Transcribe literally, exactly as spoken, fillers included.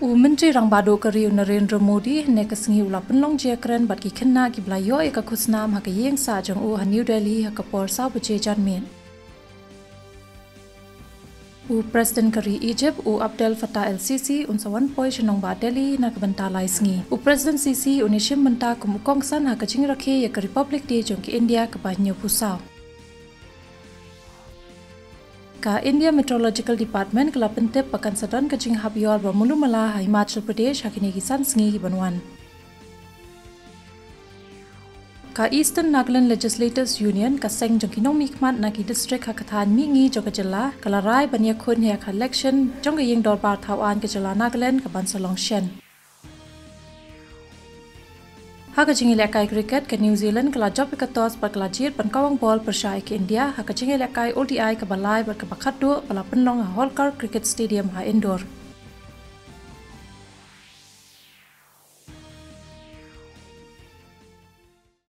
U Myntri Rangbah Duh ka ri u Narendra Modi hynne ka sngi u la pynlong jingïakren bad ki khynnah kiba la ïoh ïa ka khusnam ha ka ïing sah jong u ha New Delhi ha ka por saw baje janmiet. U President ka ri Egypt u Abdel Fattah el-Sisi un sa wan poi sha nongbah Delhi na ka bynta lai sngi. U President Sisi un ïashim bynta kum u kongsan ha ka jingrakhe ïa ka Republic Day jong ka India kaba hynñiewphew saw. Ka India Meteorological Department ka la pyntip ba kan sa don ka jinghap ïor ba mulu mala ha Himachal Pradesh ha kine ki san sngi kiban wan. Ka Eastern Nagaland Legislators Union, ka seng jong ki nongmihkhmat na ki district ha ka thaiñ mihngi jong ka jylla, ka la rai ban ïakhun ïa ka election jong ka ïing dorbar thaw aiñ ka jylla Nagaland kaban sa long shen. Ha ka jingïalehkai cricket, ka New Zealand ka la jop ïa ka toss bad ka la jied ban kawang bol pyrshah ïa ka India ha ka jingïalehkai O D I kaba lai bad kaba khatduh ba la pynlong ha Holkar Cricket Stadium ha Indore.